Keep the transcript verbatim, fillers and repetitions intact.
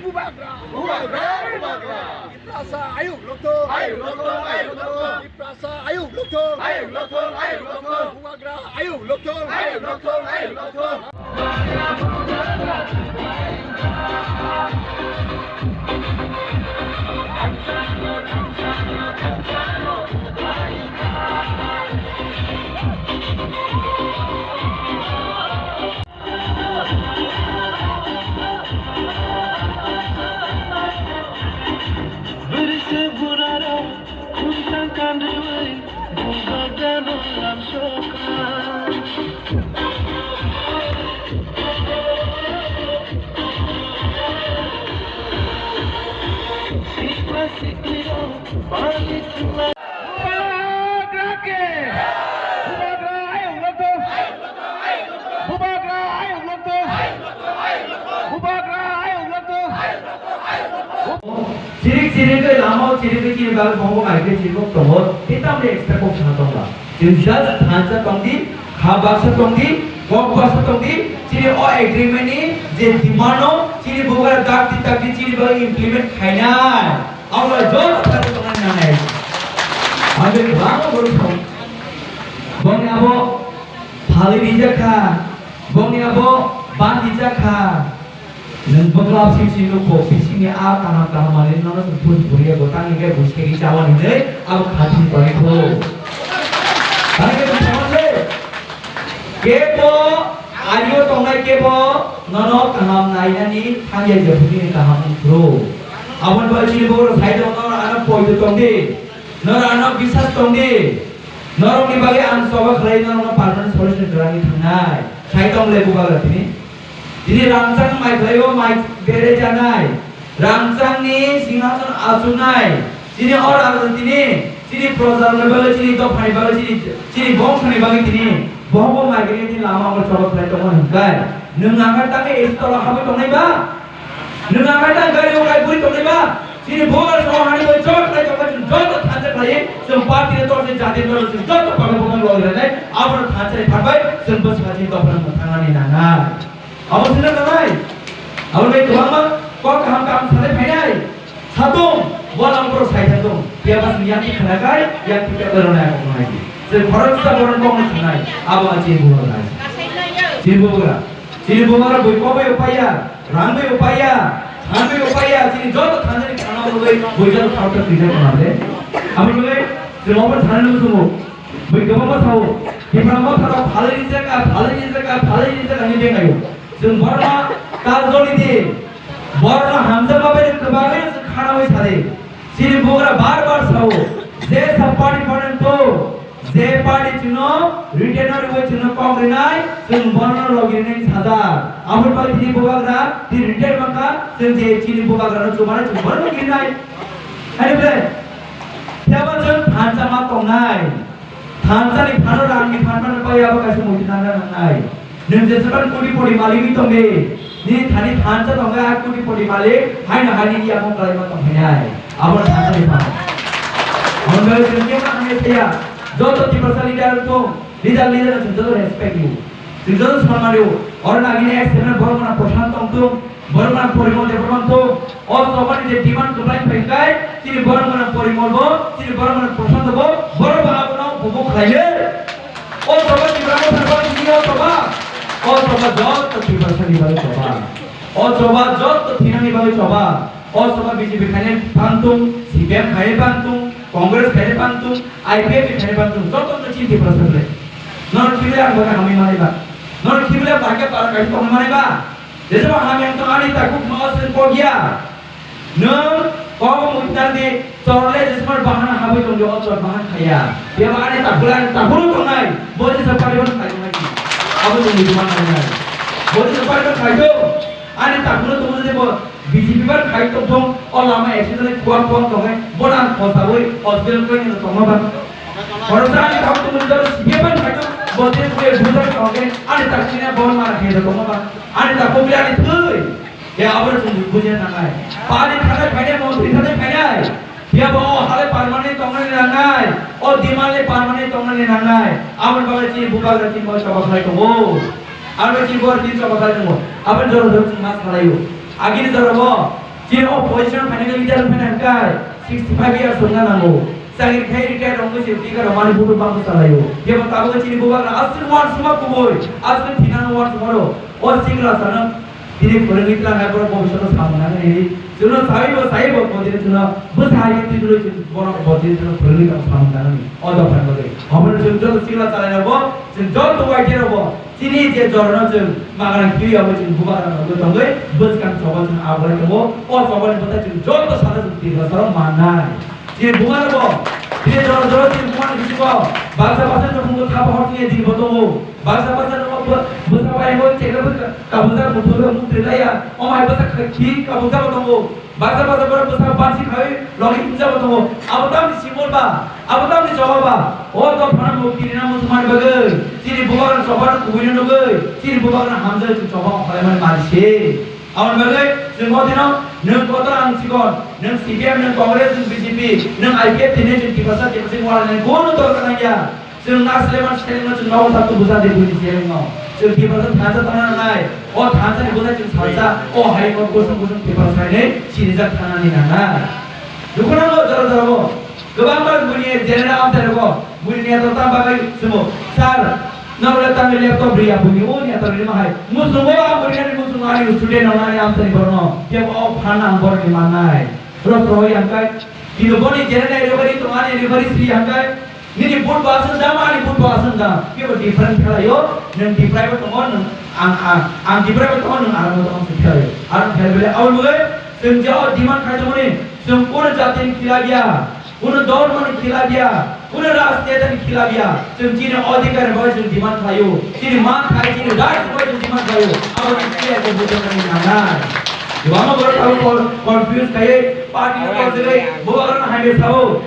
Bubagra! Bubagra! Bubagra! Tiprasa ayuk lokthung! Ayuk lokthung! Ayuk lokthung! Tiprasa ayuk lokthung! Ayuk lokthung! Ayuk lokthung! Bubagra ayuk lokthung! Ayuk lokthung! Ayuk lokthung! Bwrwisa burarok khungsa kanriwi bumbagrano lamsokha. Sikla siklirok bangwi thwngla. Bubagra ke! Bubagra ayuk lokthung! Bubagra ayuk lokthung! Bubagra ayuk lokthung! Chirik chirik ke lama o chirik ke chini bagwi bongo mai ke chini bok tongo. Kitam de extra kok sana tongla. Chini just thansa tongdi, kha baksa tongdi, kok baksa tongdi. Chini o agreement ni je demand no chini bubagra dakti dakti chini bagwi implement khainai. Abo joto thani tongnani nangnai. Ang kwbangma borok thong. Bongni abo phalwi rijak kha, bongni abo ban rijak kha. Nwng bwkla sisi nukho, bisingni a kaham kaham manwi nono chwng phus buriya bo tang hwnkhe bo segi chawan hinwi abo khachi tongwi kho. Tangwi khe tongwi kho. Kebo ario tongnai kebo nono kaham nainani thangya jephuru kaham wngphuru. Aboni bagwi chini borok sai tong, norok ano poito tongdi, norok ano bisas tongdi, norokni bagwi ang choba khlai norokno permanent solution kwrwngwi thangnai. Sai tong le bubagra tini. Tini rangchak mai khlaio, mai bere janai. Rangchakni singhason achuknai. Chini o rang tini, chini projarokni bagwi, chini dophani bagwi, chini, chini bongsoni bagwi tini bohokbo maigreni lama o choba khlai tongo hwnkhai. Nwng angkha tangwi esi tola habwi tongnai ba? Nwng angkha tang gari o kai bui tongnai ba? Chini bubagra songha hani bai choba khlai tongkha, chwng joto thansa khlaiwi, chwng party ni torsi jati ni torsi chwng joto pagai bokong loi rwnai, abono thansa ni phan bai chwng bwskango chini dophani mwthangna ni nangnai. Abo sina nanai. Abo bai kwbangma kok kaham kaham sanai phainai. Satung, bolang borok sai satung. Phiya ba sini yang khna kai, yang khna kai rona kok nai. Se khoroksa borok kok nai. Abo a chini bubagra. Chini bubagra. Chini bubagra bui kok bai upaya, rang bai upaya, than bai upaya. Chini joto thanjani khana bai bui joto khoroksa twijak nade. Abo bai chini obo sanai nung sungo. Bui kwbangma sao, Tipra Motha rok phalwi rijak kha, phalwi rijak kha, phalwi rijak kha hinwi benglaio. Chwng borokno kal joli di, borokno hamjakma bai kwbangwi chwng khanaui sadi. Chini bubagra bar bar sao, je sa party phanang to, je party chwngno retainer rwui chwngno kok rinai, chwng borokno logi rinai sajak. Aboni bagwi chini bubagra tini retire mankha, chwng je chini bubagrano chubanai chwng borokno logi rinai. Ani ble, phiya ba chwng thansa ma tongnai. Thansa ni phano rang ni phan phano pai abo kaisa murti nangna nangnai. Nwng jeseban koti poti malik wng tong di, nini thani thansa tong khe a koti poti malik, haino hai nini yakung kwlai ma tong phainai. Abo thansa ni phano. Abo bai chwng kebo hamya saya. Joto Tiprasa leader wng thung, leader leader no chwng joto respect rw. Chwng joto sanmani o, oro nagini ex M L A borok mano Prashant tong thung, borok mano Porimol Debbarma tong thung, o chobani je demand kwplai phai khe, chini borok mano Porimol bo, chini borok mano Prashant bo, borok bo abono bubo khlai le. O choba Tipra Motha ni bagwi chini o choba, o choba joto Tiprasa ni bagwi choba, o choba joto thinani bagwi choba. O choba B J P khainai phantung, C P M khainai phantung, Congress khainai phantung, I P F ni khainai phantung, joto no chini Tiprasa ble. Nor khible ang bagwi hamwi manai ba. Nor khible bagya para kaisa tongwi manai ba. Jesa ba hamya tong ani takuk ma sen kogya. Nor kogo mutna di chorle jesa bahana habwi tong o chor bahan khaya. Beba ani takula ani takulu tongnai. Bo jesa pariban khai tongnai. Abo tong di man nai. Bo jesa pariban khai to. Ani takulu tong jesa bo B J P ban khai tong thung, o lama accident ni kuwa kuwa tong khe, bono ang khosaui hospital khe nino tongma ban. Khoroksa ani thang tong jaro C P M ban khai tong, bo tei tei bujar tong khe, ani tak sini bono mara khe tongma ban. Ani tak ko ani thwi. Ya abo chwng buji nangnai. Pani thangwi phainai, montri thangwi phainai. Phiya bo o hale permanent tongnani nangnai, o demand le permanent tongnani nangnai. Aboni bagwi chini bubagra chini bo choba khlai tongo. Aro chini bo chini choba khlai tongo. Aboni jora jora chini ma salaio. Agini jora bo Chini o position phainani leader wngkha nang kai sixty five years wngna nango. Chakri khai retire wngwi se twi karo mani budu bangsa salaio. Jebo tabuk chini bubagra aswk uansukma kubui, aswk thinano uansukmano. O sikla sano tini phwrwngwi tlangnai borok bobishoto samung nangni. Chwngno saibo saibo bodini chwngno bwsa hai twi dului chwng borok bodini chwngno phwrwngwi tong samung nangni. O dophani bagwi. Obono chwng joto sikla chalairokbo, chwng joto waithai rokbo. Chini je jorano chwng magrang kiui abo chwng bubagra rok tongwi bwskang choba chwng abolai tongo. O chobani bwthai chwng joto sana chwng Tiprasa rok mannai. Chini bubagra bo, chini jora jora chini bubagra bisingo baksa baksa chwng thapa hor chini dini bo tongo. Baksa baksa rok bwsa bai bo chekra kabujak muthugo mukti laya. O mai bwsa khi kabujak bo tongo. Baksa baksa borok bwsa bansi khai logi himjabo tongo. Abo tamni simbol ba, abo tamni choba ba. O dophano mukti rina muchungmani bagwi, chini bubagrano choba no kubui no nugwi, chini bubagrano hamjagwi chwng choba no khwlaimani mani se. Aboni bagwi chwng o dino nwng kotor ang chikon, nwng C P M, nwng Congress, nwng B J P, nwng I P F T, nwng chwng Tiprasa, Tiprasa wala nai bono dorkar nangya. Chwng na sleman selengno chwng nogo thatu buja de buini selengno. Chwng Tiprasa thansa tongna nangnai. O thansa ni buja chwng salsa. O hai no kusung kusung Tiprasa sainai sinijak thanani nangnai. Dukhunango jora jora bo. Kwbangma buini general amchai rogo. Buini neto tam bagwi chwngbo. Sir, nokle tamni laptop riya buini o neto rima hai. Musungo a buini ani musungo ani student no ani amchai borno. Kebo o phan ang borni mannai. Rosro yang kai. Kino boni general referee tong ani referee sri yang kai. Nini vote bo aswk jama, ani vote bo aswk jama. Kebo different khlaio, nwng deprive tongo, nwng ang, ang, ang deprive tongo, nwng aram tongo se khlaio. Aram khlai bele, aboni bagwi chwng je o demand khai tongmani, chwng kuno jatini khilap ya, kuno dhormoni khilap ya, kuno rajnetani khilap ya. Chwng chini odhikar ni bagwi chwng demand khlaio, chini man khai, chini right ni bagwi chwng demand khlaio. Aboni khe chwng bujo nani nangnai. Kwbangma borok abo con-, confuse khai, party ni borok jagwi, bo borok no hai sao.